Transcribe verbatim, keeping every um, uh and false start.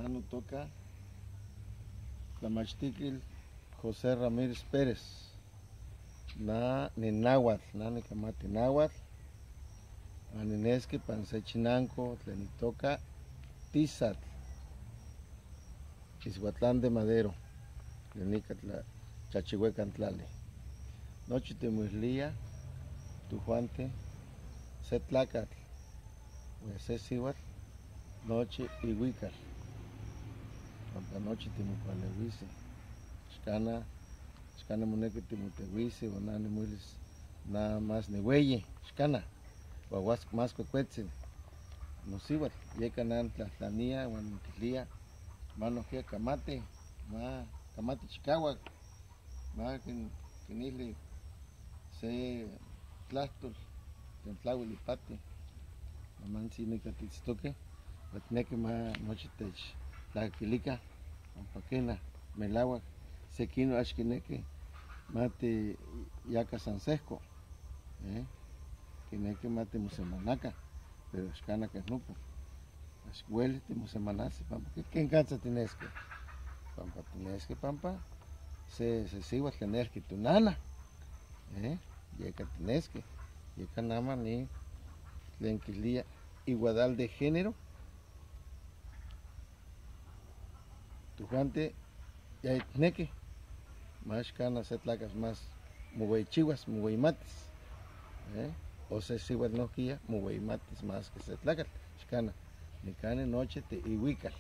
Notoka tlamachtiquil José Ramírez Pérez. Na ninahuatl, na nicamati nahuatl. Huan ninesqui pan se chinanco tlen itoca Tizatl, Ishuatlán de Madero, tlen ica tla chachihuecan tlali. Nochi timoilía tojuanten se tlacatl huan se sihuatl nochi ihuical, pampa nochi timocualehuise. Xcana, xcana monequi timotehuise huan na nimoilis na más nihueyi, xcana, huan huas más cuecuetzin nosihuatl. Yeca na nitlahtlaniya huan niquilía, manoquiya camati, ma camati chicahuac, ma quin- quinili se tlahtol tlen tlahuel ipati. Mamantzin nica tiitztoque, huan ticnequi ma nochi techtlacaquilica, pampa quena, melahuac sequin axan quinequi matiyaca san sehco, eh, quinequi matimosemanaca, pero xcana quen nopa. Axan hueli timosemanasque, pampa quen, quen catza tinesque, pampa tinesque pampa se, se sihuatl tlen nelqui tonana, eh, yeca tinesque, yeca naman in tlen quilía igualdad de género. Tojuanten ya ticneque, max cana se tlacatl más mohueyichihuas, mohueyimatis, eh, o se sihuatl noquiya mohueyimatis más que se tlacatl. Xcana, nicani nochi tiihuical.